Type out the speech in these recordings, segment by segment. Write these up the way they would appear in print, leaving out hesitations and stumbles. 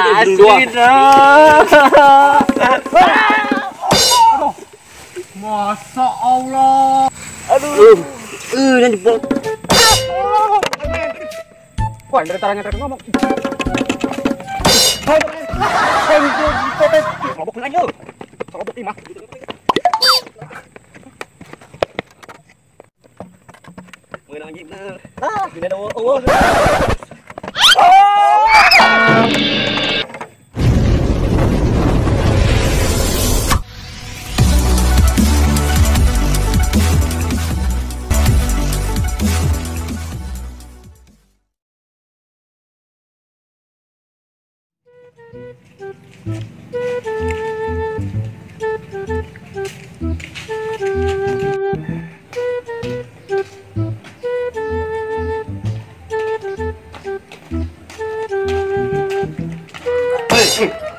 Asli dah. Aduh. Masya Allah. Aduh. Yang jebol. Wah, dari taranya tadi ngomong.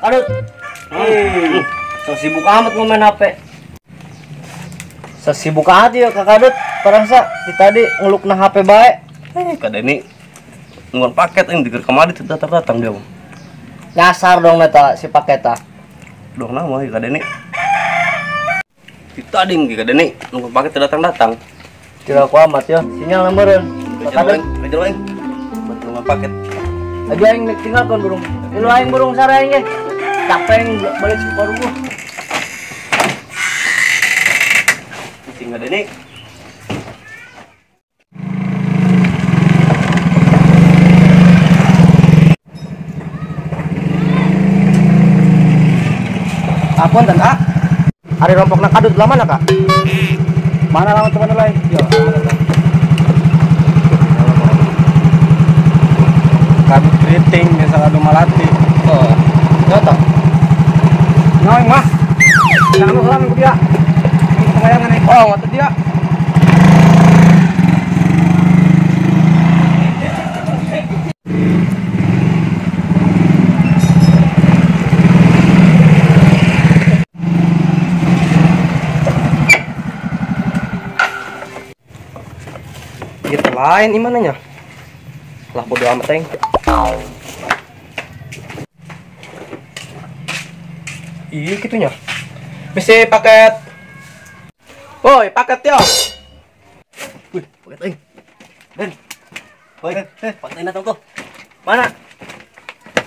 Aduh, so sibuk amat mau main HP. So sibuk amat ya Kak Adut. Parangsa di tadi ngelukna HP bae. Kak Deni nungguan paket ini diger kemari datang dia. Nyasar dong neta si paket ah. Dong nama ya Kak Deni. Di tadi Kak Deni nungguan paket datang-datang. Tidak aku amat ya, sinyal nomornya. Kak Adut, nungguan paket. Aja aing tinggalkan burung. Lu aing burung sare aing ge. Capek aing balik ke rumah. Tinggal Deni. Apun dan ah. Ari rompokna kadut lah mana, Kak? Mana lawan teman lain? Yo. Kadut keriting biasa kadut malati. Oh. Nyoto. Nyoing mah. Jangan lu ku dia. Pengayangan nih. Oh, ngotot dia. Gitu lain imananya. Lah bodo amat aing. Iya gitunya. Misi paket. Woi, paket yo. Wih, paket aing. Den. Woi, paket aing datang tuh. Mana?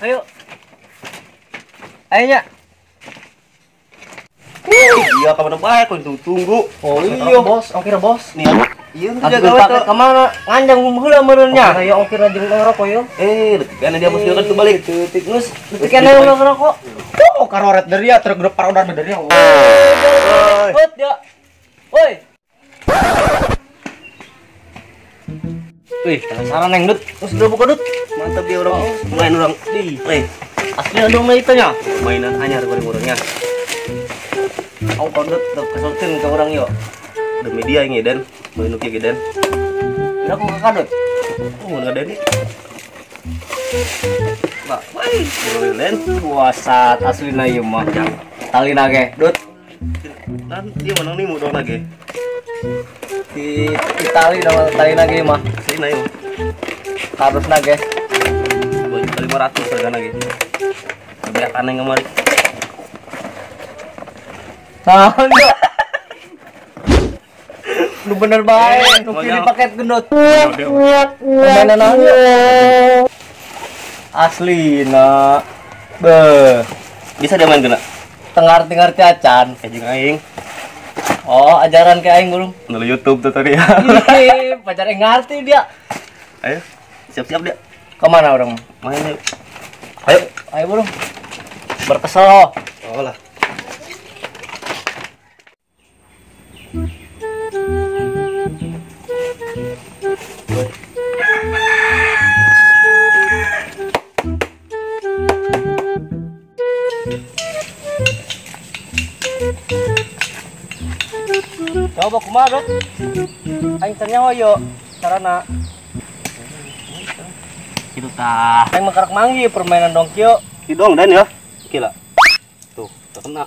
Ayo. Ayo nya. Iya, kamu bae aku tunggu. Oh iya, bos, ongkir bos. Nih. Iya, jaga paket ka mana? Nganjang heula meureunnya. Aya ongkir jeung ngerokok yo. Detik dia mesti kan balik. Detik geus, detik aya ngerokok. Oh, karoret dari ya, truk grup parodar dari ya. Woi, ya. Woi. Wih, penasaran neng Dut. Terus udah buka Dut. Mantap dia orang. Main orang di play. Asli dong itu nya. Mainan anyar goreng orangnya. Aku kondut kesortir ke orang yo. Demi dia ini Den, main nuki Den. Udah aku ke kadut. Oh, enggak ada nih. Nah, woi, Den. Puasa aslina ieu mah. Talina ge, Dut. Dan dia menang nih mudong lagi. Di Itali dong talina ge mah. Aslina ieu. Harusna ge. 2.500 hargana ge. Kebiasaan yang kemarin. Nah, lu bener bae, nu pilih paket gendut. Permainan naon? Asli na. Be. Bisa dia main kena? Tengar-tengar acan. Kayak jeung aing. Oh, ajaran ke aing belum. Nulu YouTube tutorial. Ih, pacar aing ngarti dia. Ayo, siap-siap dia. Kemana orang? Main yuk. Ayo, ayo burung. Berkesel. Oh lah. Coba kumaha, Dot? Aing teh nyaho yo carana. Kitu tah. Aing mah karak manggi permainan dong kieu. Ki dong Dan ya. Ki lah. Tuh, terkena.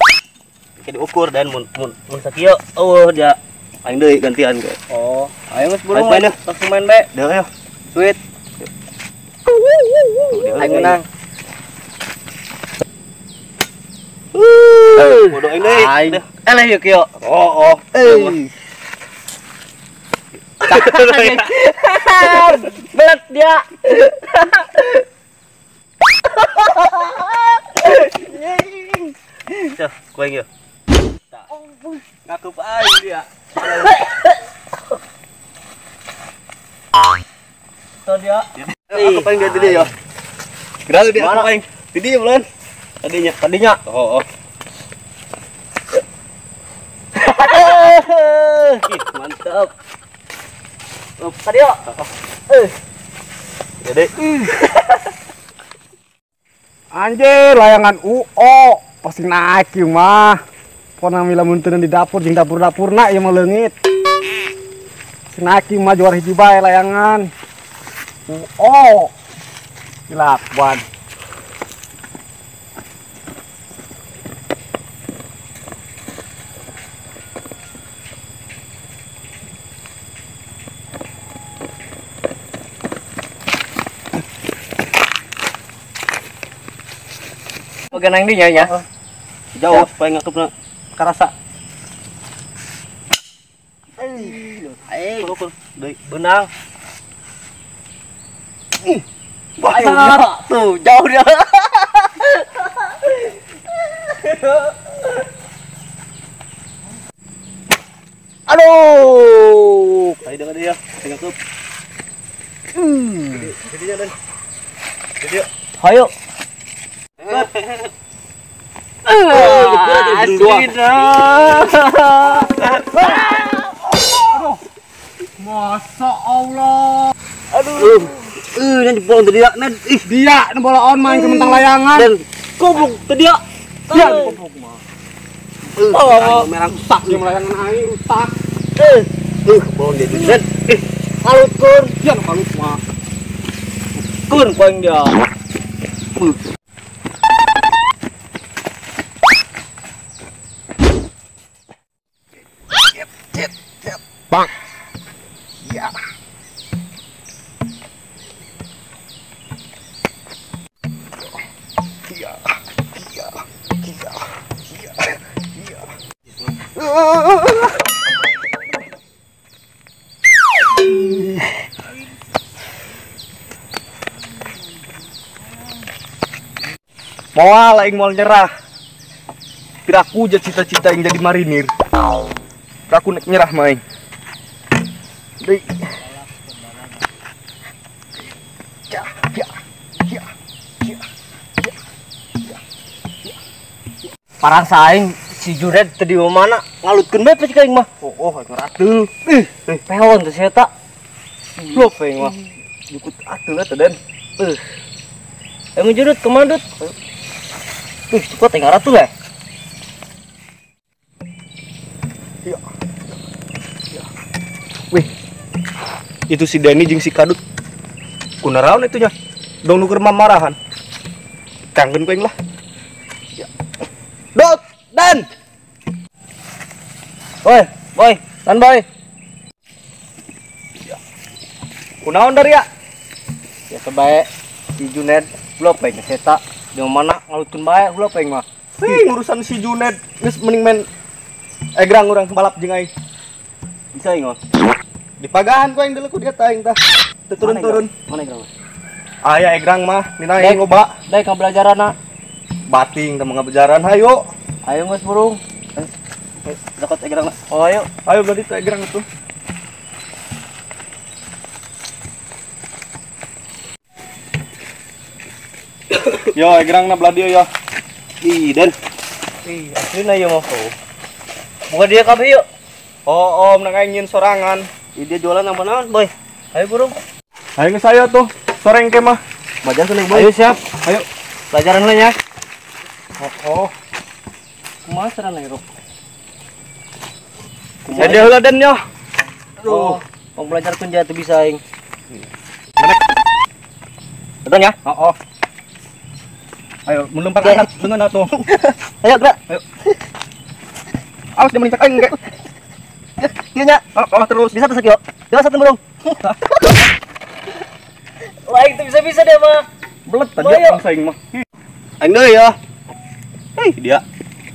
Ki diukur dan mun mun mun sakieu eueuh dia aing deui gantian ge. Oh, ayo geus burung. Main langsung main bae. Deui ayo. Sweet. Aing menang. Bodoh aing deui. Eleh yuk kieu. Oh, oh. Belet dia. Cah, kueng yuk. Ngakup aing dia. Tuh dia. Aku paling dia tadi ya. Gerak dia aku paling. Tadi ya bulan. Tadinya, tadinya. Oh, oh. Ih, mantap. Tadi ya. Jadi. Anjir, layangan UO pasti naik ieu mah. Pokona lamun teu di dapur jeung dapur-dapurna ieu mah leungit. Pasti naik ieu mah juara hiji bae layangan. UO. Dilakuan. Bagian yang dia ya. Jauh supaya nggak kena kerasa. Benang. Tuh jauh dia. Aduh, tadi dengar dia, tinggal tuh. Jadi dan. Jadi. Hayo. Masa Allah. Aduh. Ini jebol tadi ya, Nen. Ih, dia bola on main kementang layangan. Dan goblok tadi ya. Dia goblok mah. Oh, merah rusak dia layangan aing rusak. Bolon dia Den. Ih, kalut kun. Dia kalut mah. Kun poin dia. Bang. Ya. Ya. Ya. Ya. Ya. Moal aing moal nyerah. Piraku cita-cita yang jadi marinir. Piraku nyerah mah aing. Ya, ya, ya, ya, ya, ya. Parang saing si Jured tadi mana ngalutkeun bae pasti aing mah. Oh, oh ngeratul. Ih, pehon teh sia ta. Blok aing mah. Jukut atul eta Den. Emang Jured kemana Dut? Cukup teh ngaratul ya. Ya. Ya. Wih. Itu si Denny jeung si Kadut. Kunaraon itu nya. Dong nuker mamarahan. Kangen ku aing lah. Ya. Dot, Dan. Boy, boy, Dan boy. Ya. Kunaon dari ya? Ya sebae si Juned blok bae seta. Di mana ngalutkeun bae blok aing mah. Sing urusan si Juned geus mending main egrang urang balap jeung aing. Bisa aing mah. Dipagahan ku aing deuleu ku dia tah aing tah. Turun-turun. Mana egrang? Aya egrang mah, nina aing loba. Daek ngabelajaranna. Bating teh ngabelajaran hayo. Ayo geus burung. Dekat egrang. Oh ayo. Ayo berarti teh egrang itu. Yo egrangna belah dieu yo. Ih, Den. Ih, aslina ieu mah. Bukan dia kabeh yuk. Oh, oh, menang aing nyieun sorangan. Ih, dia jualan apa naon, Boy? Ayo burung. Ayo ke saya tuh. Soreng ke mah. Bajan seneng, Boy. Ayo siap. Ayo. Pelajaran lain ya. Oh, oh. Kumaha serana Rok? Kumaha dia heula Den nya. Aduh, oh, pembelajarkeun dia teu bisa aing. Betul ya? Oh, oh. Ayo, melompat ke atas dengan atuh. Ayo, gerak. Ayo. Awas dia melincak aing, Kek. Iya nya. Oh, oh, terus. Bisa tuh sakio. Bisa satu burung. Wah, itu bisa-bisa dia mah. Belet tadi bangsa aing mah. Aing deui ya. Hei, dia.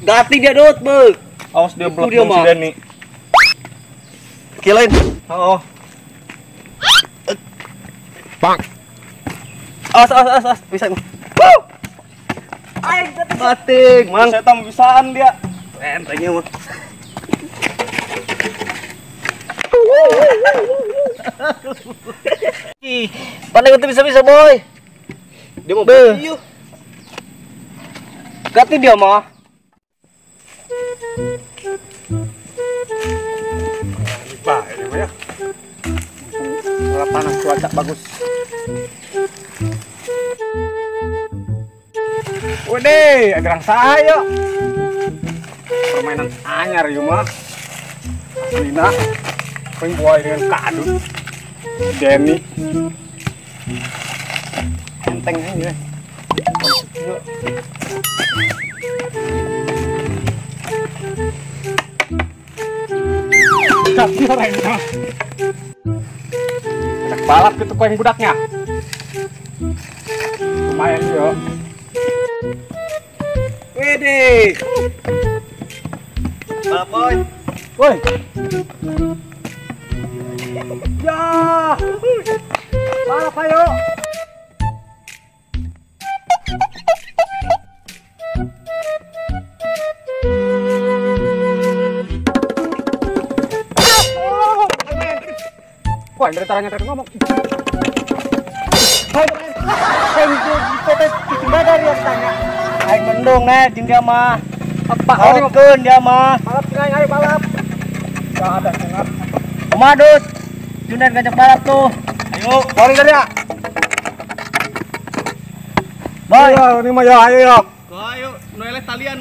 Ganti dia dot, be. Awas dia blok si Denny. Kilain. Oh. Bang. Awas awas awas, bisa. Wuh. Aing batik, mang. Saya tam bisaan dia. Entengnya mah. Ih, pandai itu bisa-bisa, boy. Dia mau beuh. Ganti dia mah. Bah, ini mah ya. Panas cuaca bagus. Wede, ada orang saya. Permainan anyar ieu mah. Aslina. Paling boy dengan kadut. Denny. Enteng aja. Kaki orang ini. Ada balap gitu kau yang budaknya. Lumayan yo. Wede. Balap boy. Woi. Ya. Balap ayo. Wah, dari caranya tadi ngomong. Aing mendung nih jeung dia mah. Apa outkeun dia mah. Balap aing ayo balap. Enggak ada sengat. Kumaha Dut? Junan ngajak balap tuh. Ayo, balik dari ya. Boy, ayo ini mah ya ayo ya. Ayo, nu eleh talian.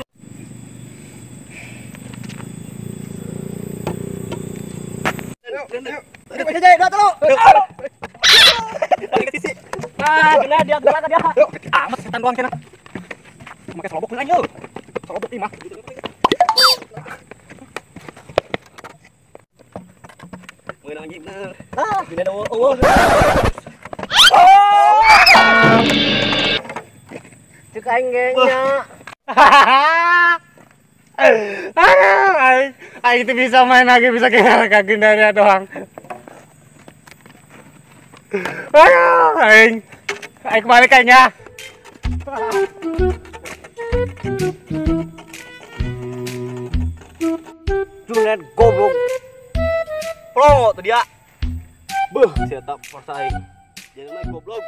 Ah, kena dia, kena dia. Amat setan doang kena. Make selobok aing yo. Selobok imah. Menang anjing bener. Ah, kena eueuh. Cek aing ge nya. Aduh, aing itu bisa main lagi bisa kayak kaki dari doang. Aduh, aing kembali kayaknya. Junet goblok. Plongo tuh dia. Beuh, sia tak forsa aing. Jangan main goblok.